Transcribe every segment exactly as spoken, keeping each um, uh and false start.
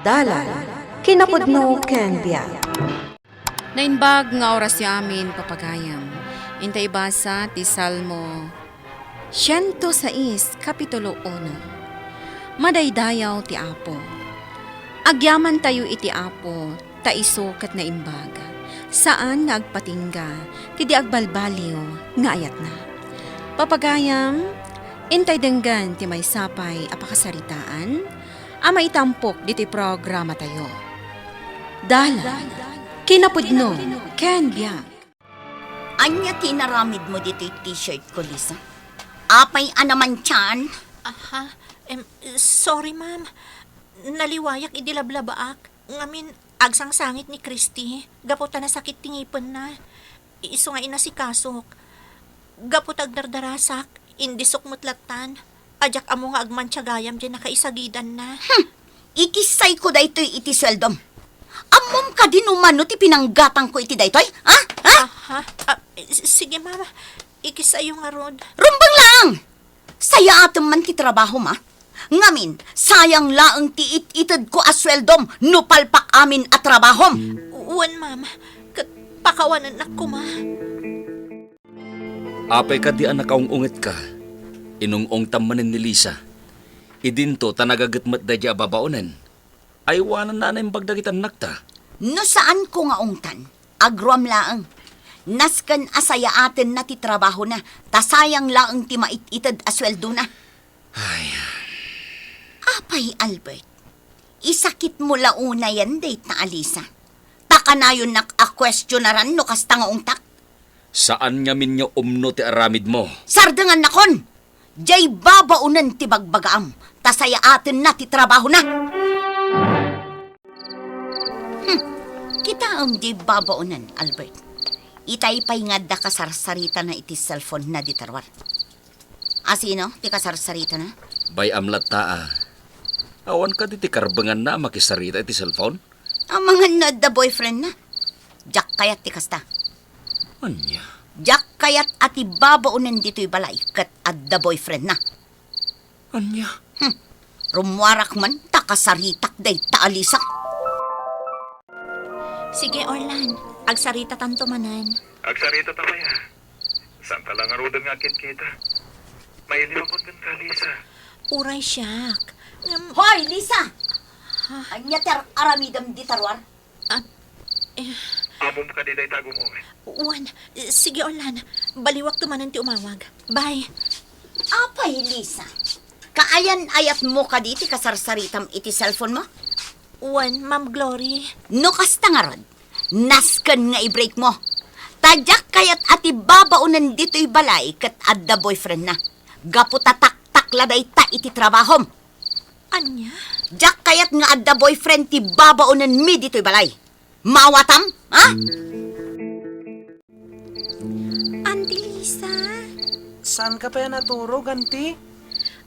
Dalan, kinapudno ken biag. Naimbag nga orasyo amin, papagayam. Inta ibasa ti Salmo siento sais, kapitulo uno. Madaydayaw ti Apo. Agyamantayo iti Apo, ta isu ket naimbag. Saan nga agpatingga ti di agbalbaliw nga ayatna. Papagayam, intay denggen ti maysa pay a pakasaritaan a maitampok ditoy programatayo. Dalan, kinapudno, ken biag. Ania ti inaramidmo ditoy t-shirt ko, Lisa? Apay a namantian? Aha, em, sorry, ma'am. Naliwayak idi lablabaak. Ngamin, agsangsangit ni Christy gapu ta nasakit ti ngipenna. Isu nga inasikasok. Gapu ta agdardarasak, indisok met lattan. A diak ammo nga agmantia gayam diay nakaisagidanna. Hmm! Ikissayko daytoy iti sueldom. Ammom kadi no mano ti pinanggatangko iti daytoy? Ha? Ha? Aha. Ah, s-, sige, ma'am. Ikissayo ngarud. Rumbeng laeng! Sayaatem man ti trabahom, a? Ngamin, sayang laeng ti it-itedko a sueldom no palpak amin a trabahom. Wen, ma'am. Ket pakawanennak koma. Apay kadi a nakaung-ungetka? Inung-ungtam manen ni Lisa. Idinto ta nagaget met daydiay a babaonen. Aywananna a naimbag dagiti annakta. No saanko nga ungtan, agruam laeng. Nasken a sayaatenna ti trabahona, ta sayang laeng ti mait-ited a sueldona. Ay. Apay, Albert, isakitmo la unayen dayta a Lisa? Ta kanayonnak a kuestionaran no kasta nga ungtak. Saan ngamin nga umno ti aramidmo. Sardengannakon! Diay babaonen ti bagbagaam, ta sayaatenna ti trabahona. Hmm, kitaem diay babaonen, Albert. Itay pay nga adda kasarsaritana iti cellphone-na dita ruar. Asino ti kasarsaritana? Bay-am latta a. Awan kadi ti karbenganna a makisarita iti cellphone? Amangan no adda boyfriend-na. Diak kayat ti kasta. Ania? Diak kayat a ti babaonen ditoy balay ket adda boyfriend-na. Ania? Hmm. Rummuarak man ta kasaritak dayta a Lisa. Sige, Orlan. Agsaritatanto manen. Agsarita ta kaya? Saan ta la ngaruden nga agkitkita? Mailiwakon kenka, Lisa. Uray siak. Ngem Hoy, Lisa! Ha? Ania ti ar-, aramidem dita ruar? Ah, eh. Ammom kadi dayta a gum-unget? Wen, sige, Orlan. Baliwakto manen ti umawag. Bye. Apay, Lisa? Kaayan-ayatmo kadi ti kasarsaritam iti cellphone-mo? Wen, Ma'am Glory. No kasta ngarud, nasken nga i-break-mo. Ta diak kayat a ti babaonen ditoy balay ket adda boyfriend-na. Gapu ta taktak la dayta iti trabahom. Ania? Diak kayat nga adda boyfriend ti babaonenmi ditoy balay. Maawatam, ha? Auntie Lisa? Saanka pay a naturog, Auntie?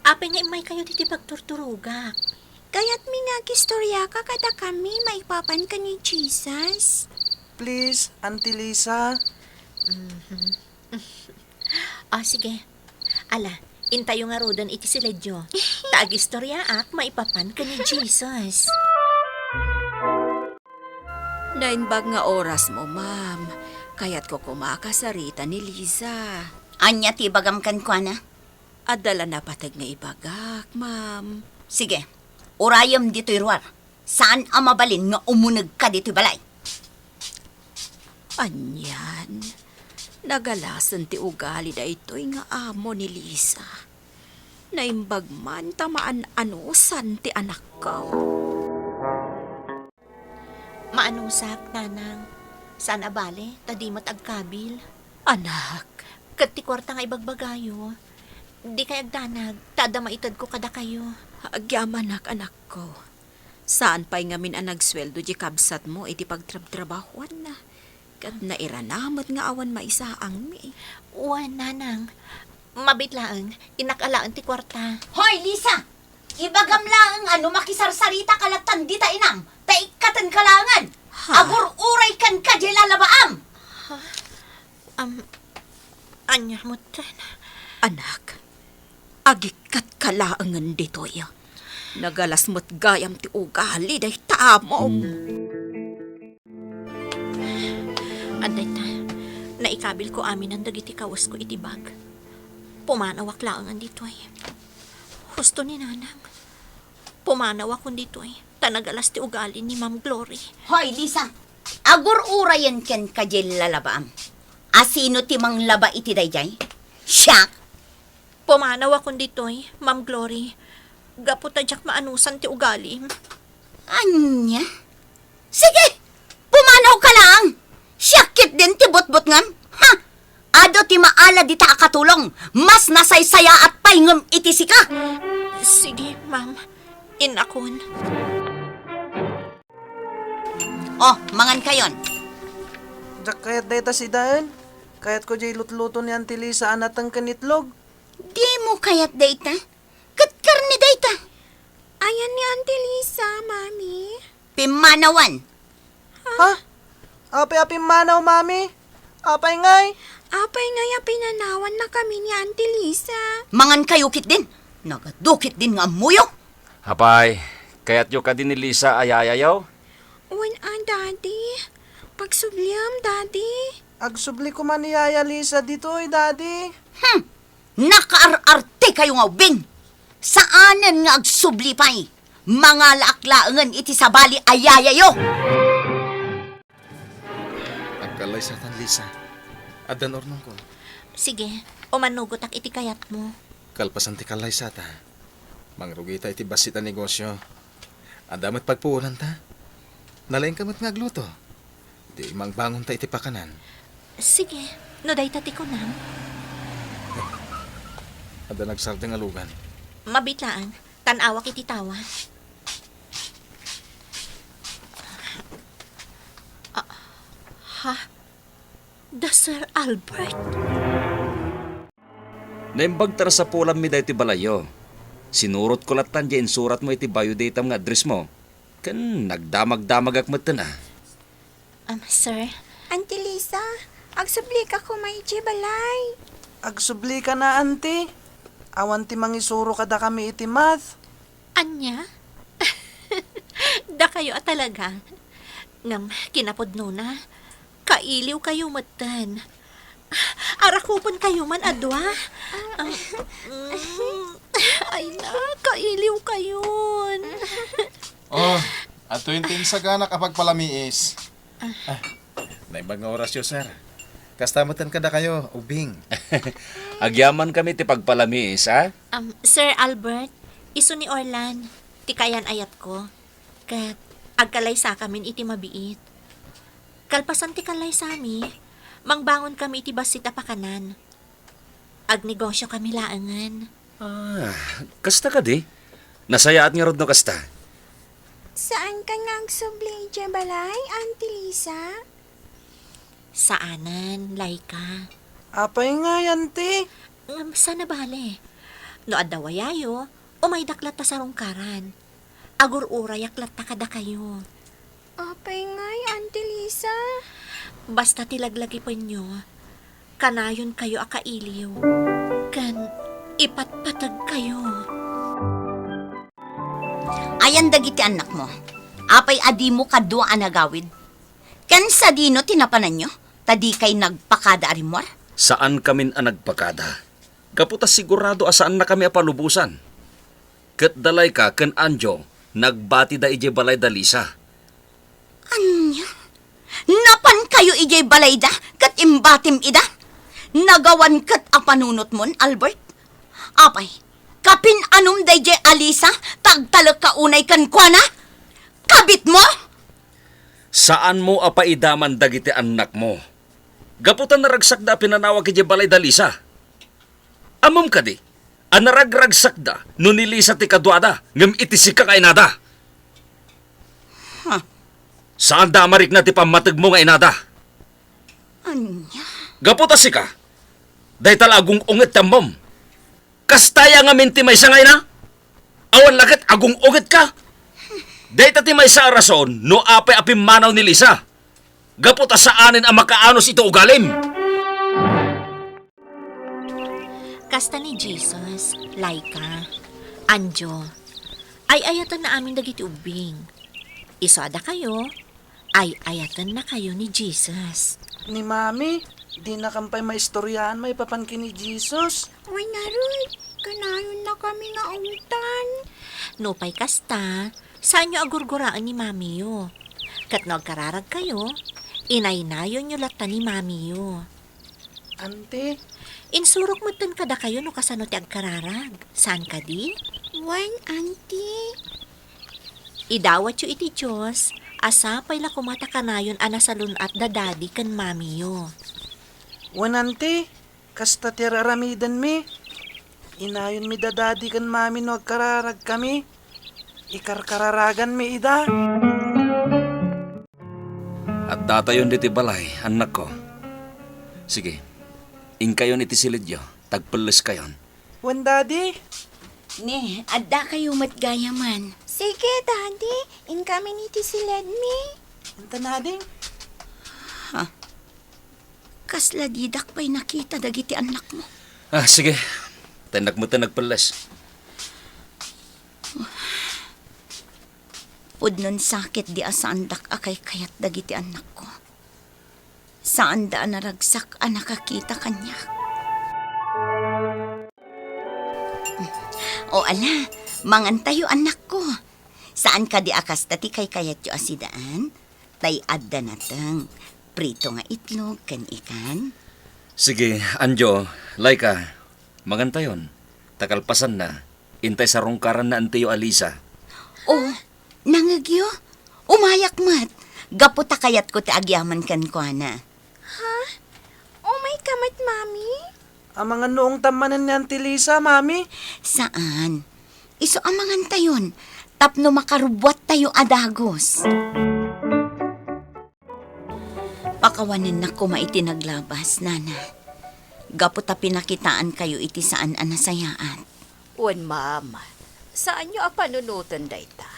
Apay nga immaykayo ditoy pagturturogak? Kayatmi nga agistoriaka kadakami maipapan ken ni Jesus. Please, Auntie Lisa. Mhm. Ah, sige. Ala, intayo ngaruden iti siledyo. Ta agistoriaak maipapan ken ni Jesus. Naimbag nga orasmo, ma'am. Kayatko koma a kasarita ni Lisa. Ania ti ibagam kenkuana? Adda la napateg nga ibagak, ma'am. Sige, urayem ditoy ruar. Saan a mabalin nga umunegka ditoy balay. Anian, nagalasen ti ugali daytoy nga amo ni Lisa. Naimbag man ta maan-anusan ti anakko. Maanusak, nanang. Saan a bale, ta di met agkabil. Anak. Ket ti kuarta nga ibagbagayo, dikay agdanag, ta adda maitedko kadakayo. Agyamanak, anakko. Saan pay ngamin a nagsueldo di kabsatmo iti pagtrabtrabahuanna, ket nairana met nga awan maisaangmi. Wen, nanang, mabiit laeng, innak alaen ti kuarta. Hoy, Lisa! Ibagam laeng a no makisarsaritaka lattan dita inam, ta ikkatenka laengen. Ha? Agur-uray kenka diay lalabaam! Ha? Am, ania met ken? Anak, agikkatka laengen ditoy. Nagalas met gayam ti ugali dayta amok. Adda ita, naikabilko aminan dagiti kawesko iti bag. Pumanawak laengen ditoy. Husto ni Nanang. Pumanawakon ditoy, ta nagalas ti ugali ni Ma'am Glory. Hoy, Lisa! Agur-urayen kenka diay lalabaam. Asino ti manglaba iti daydiay? Siak? Pumanawakon ditoy, Ma'am Glory, gapu ta diak maanusan ti ugalim. Ania? Sige, pumanawka laeng. Siak ketdin ti butbutngem. Ha? Adu ti maala dita a katulong. Mas nasaysayaat pay ngem iti sika. Sige, ma'am. Innakon. Oh, mangankayon. Diak kayat dayta sidaen. Kayatko diay lutluto ni Auntie Lisa a nateng ken itlog. Dimo kayat dayta? Ket karne dayta. Ayan ni Auntie Lisa, Mami. Pimmanawan. Ha? Apay a pimmanaw, Mami? Apay ngay? Apay ngay a pinanawannakami ni Auntie Lisa? Mangankayo ketdin. Nagadu ketdin nga ammoyo. Apay, kayatyo kadi ni Lisa a yayayo? Wen a, Daddy. Pagsubliam, Daddy. Agsubli koma ni Yaya Lisa ditoy, Daddy. Hmm. Nakaar-artekayo nga ubbing! Saanen nga agsubli pay. Mangalaak laengen iti sabali a yayayo. Agkallaysatan, Lisa. Addan urnongko. Sige, umanugotak iti kayatmo. Kalpasan ti kallaysata, mangrugita iti bassit a negosio. Adda met pagpuonanta. Nalaingka met nga agluto. Di mangbangonta iti pakanan. Sige, no dayta ti kunam. Adda nagsardeng a lugan. Mabiit laeng, tan-awak iti tawa. Ah, ha? Da Sir Albert? Naimbag ta nasapulanmi daytoy balayyo. Sinurotko lattan diay insuratmo iti bio-data-mo nga addressmo, ken nagdamagdamagak metten a. Um, sir? Auntie Lisa, agsublika koma idiay balay. Agsublika na, Auntie. Awan ti mangisuro kadakami iti math. Ania? Dakayo a talaga. Ngem kinapudnona, kailiwkayo metten. Arakupenkayo man a dua. Ah, mm, ay na, kailiwkayon. Oh, adtoyen ti insaganak a pagpalamiis. Ah, naimbag nga orasyo, sir. Kasta metten kadakayo, ubing. Agyamankami ti pagpalamiis, a? Um, Sir Albert, isu ni Orlan, ti kayan-ayatko. Ket agkallaysakamin iti mabiit. Kalpasan ti kallaysami, mangbangonkami iti bassit a pakanan. Agnegosyokami laengen. Ah, kasta kadi? Nasayaat ngarud no kasta. Saankan nga agsubli idiay balay, Auntie Lisa? Saanen, Laika. Apay ngay, Auntie? Ngem saan a bale. No adda wayayo, umaydak latta sarungkaran. Agur-urayak latta kadakayo. Apay ngay, Auntie Lisa? Basta ti laglagipenyo, kanayonkayo a kailiw, ken ipatpateg kayo. Ayan dagiti annakmo. Apay a dimo kadua a nagawid? Ken sadino ti napananyo? Ta dikay nagpakada a rimmuar? Saankamin a nagpakada. Gapu ta sigurado a saannakami a palubosan. Ket da Laika ken Anjo, nagbatida idiay balay da Lisa. Ania? Napankayo idiay balayda ket imbatim ida? Nagawan ket a panunotmon, Albert? Apay, kapin-anom daydiay a Lisa ta agtalekka unay kenkuana? Kabitmo? Saanmo a paidaman dagiti annakmo. Gapu ta naragsakda a pinanawak idiay balay da Lisa. Ammom kadi a naragragsakda no ni Lisa ti kaduada ngem iti sika nga inada? Huh. Saanda a marikna ti pammategmo nga inada. Ania? Gapu ta sika, dayta la agung-unget ti ammom. Kasta aya ngamin ti maysa nga ina? Awan la ket agung-ungetka? Dayta ti maysa a rason no apay a pimmanaw ni Lisa. Gapu ta saanen a makaanus iti ugalim. Kasta ni Jesus, Laika, Anjo, ay-ayatenna amin dagiti ubbing. Isu a dakayo, ay-ayatennakayo ni Jesus. Ni Mami, dinakon pay maistoriaan maipapan ken ni Jesus. Wen ngarud, kanayonnakami nga awtan. Nupay kasta, saanyo a gurguraen ni Mamiyo. Ket no agkararagkayo, inaynayonyo latta ni Mamiyo. Auntie? Insurok metten kadakayo no kasano ti agkararag. Saan kadi? Wen, Auntie. Idawatyo iti Dios, a sapay la koma ta kanayon a nasalun-at da Daddy ken Mamiyo. Wen, Auntie, kasta ti ar-aramidenmi. Inayonmi da Daddy ken Mami no agkararagkami. Ikarkararaganmi ida. Addatayon ditoy balay, annakko. Sige, inkayon iti siledyo, tagpelleskayon. Wen, Daddy? Ne, addakayo met gayamen. Sige, Daddy, inkamin iti siledmi. Anta, Daddy? Ha? Kasla didak pay nakita dagiti annakmo. Ah, sige. Tennak met nagpelles. Pudnon sakit di a saandak a kaykayat dagiti annakko. Saanda a naragsak a nakakita kaniak. O ala, mangantayo, annakko. Saan kadi a kasta ti kaykayatyo a sidaan? Tay adda nateng, prito nga itlog ken ikan. Sige, Anjo, Laika, mangantayon. Ta kalpasanna, intay sarungkaranna antiyo a Lisa. O, nangngegyo? Umayak met, gapu ta kayatko ti agyaman kenkuana. Ha? Umay ka met, Mami? Amangan no ungtam manen ni Auntie Lisa, Mami? Saan. Isu a mangantayon, tapno makarubbuattayo a dagus. Pakawanennak koma iti naglabas, Nana. Gapu ta pinakitaankayo iti saan a nasayaat. Wen, ma'am, saanyo a panunoten dayta.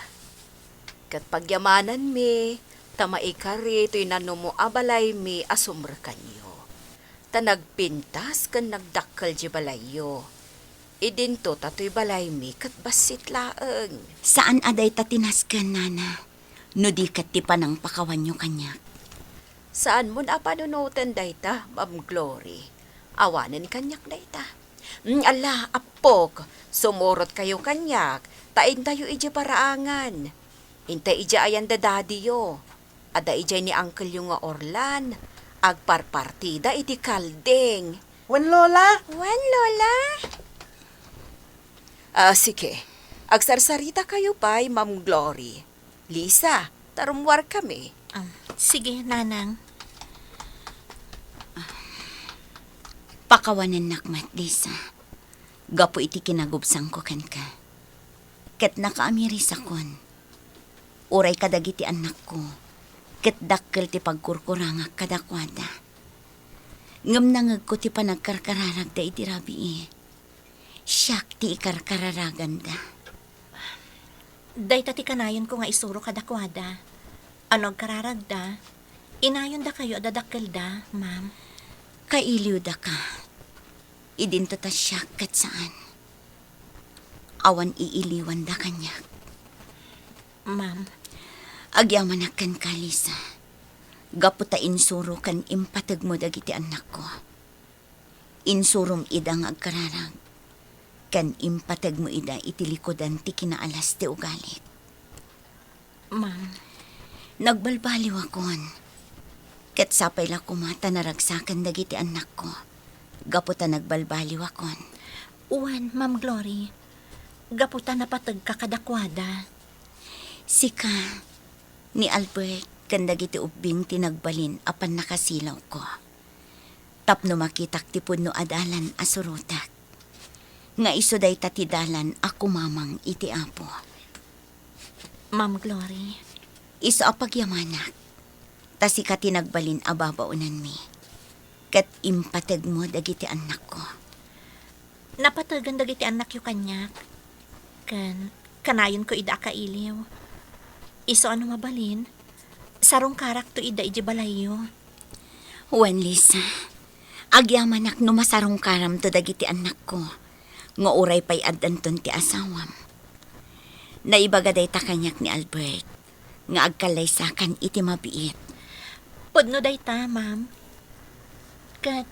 Ket pagyamananmi ta maikari toy nanumo a balaymi a sumrekanyo. Ta nagpintas ken nagdakkel diay balayyo. Idinto ta toy balaymi ket bassit laeng. Saan a dayta ti nasken, Nana, no di ket ti panangpakawanyo kaniak. Saanmon a panunoten dayta, Ma'am Glory. Awanen kaniak dayta. Mm, ala, appok, sumurotkayo kaniak, ta intayo idiay paraangan. Intay idiay ayan da dadiyo. Adda idiay ni angkelyo nga Orlan, agparpartida iti kalding. Wen, Lola? Wen, Lola? Ah, sige. Agsarsaritakayo pay, Ma'am Glory. Lisa, ta rummuarkami. Ah, sige, Nanang. Pakawanennak met, Lisa. Gapu iti kinagubsangko kenka. Ket nakaamirisakon. Uray kadagiti annakko, ket dakkel ti pagkurkurangak kadakuada. Ngem nangngegko ti panagkarkararagda iti rabii. Siak ti ikarkararaganda. Dayta ti kanayonko nga isuro kadakuada. No agkararagda, inayondakayo a dadakkelda, ma'am. Kailiwdaka. Idinto ta siak ket saan. Awan iiliwanda kaniak. Ma'am. Agyamanak kenka, Lisa. Gapu ta insuro ken impategmo dagiti annakko. Insurom ida nga agkararag, ken impategmo ida iti likudan ti kinaalas ti ugalik. Ma'am. Nagbalbaliwakon. Ket sapay la koma ta naragsaken dagiti annakko, gapu ta nagbalbaliwakon. Wen, Ma'am Glory, gapu ta napategka kadakuada. Sika, ni Albert, ken dagiti ubbing ti nagbalin a pannakasilawko. Tapno makitak ti pudno a dalan a surotek. Nga isu dayta ti dalan a kumamang iti Apo. Ma'am Glory. Isu a pagyamanak, ta sika ti nagbalin a babaonanmi, ket impategmo dagiti annakko. Napategen dagiti annakyo kaniak, ken kanayonko ida a kailiw. Isu a no mabalin, sarungkarakto ida idiay balayyo. Wen, Lisa, agyamanak no masarungkaramto dagiti annakko, nga uray pay addanton ti asawam. Naibaga dayta kaniak ni Albert. nga agkallaysakan iti mabiit. Pudno dayta, ma'am. Ket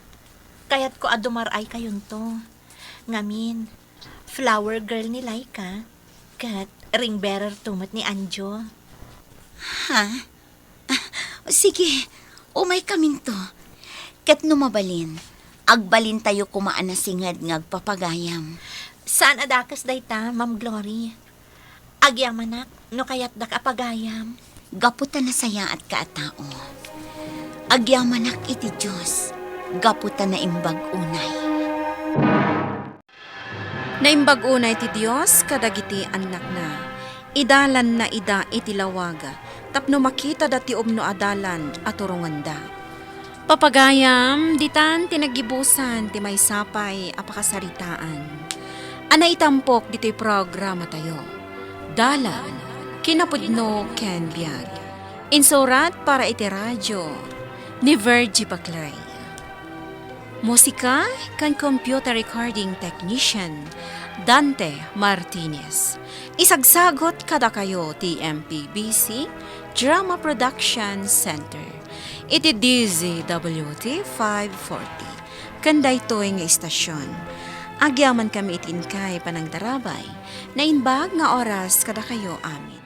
kayatko a dumar-ay kayonto. Ngamin, flower girl ni Laika, ket ring bearer to met ni Anjo. Ha? Ah, sige, umaykaminto. Ket no mabalin, agbalintayo koma a nasinged nga agpapagayam. Saan a dakes dayta, Ma'am Glory. Agyamanak no kayatdak a pagayam. Gapu ta nasayaatka a tao. Agyamanak iti Dios, gapu ta naimbag unay. Naimbag unay ti Dios kadagiti annakna. Idalanna ida iti lawag, tapno makitada ti umno a dalan a turongenda. Papagayam, ditan ti naggibusan ti maysa pay a pakasaritaan a naitampok ditoy programatayo, Dalan, Kinapudno ken Biag. Insurat para iti radio ni Virgie Baclay. Musika ken computer recording technician, Dante Martinez. Isagsagot kadakayo ti M P B C Drama Production Center iti D Z W T five forty. Ken daytoy nga istasyon, agyamankami iti inkay panangtarabay. Naimbag nga oras kadakayo amin.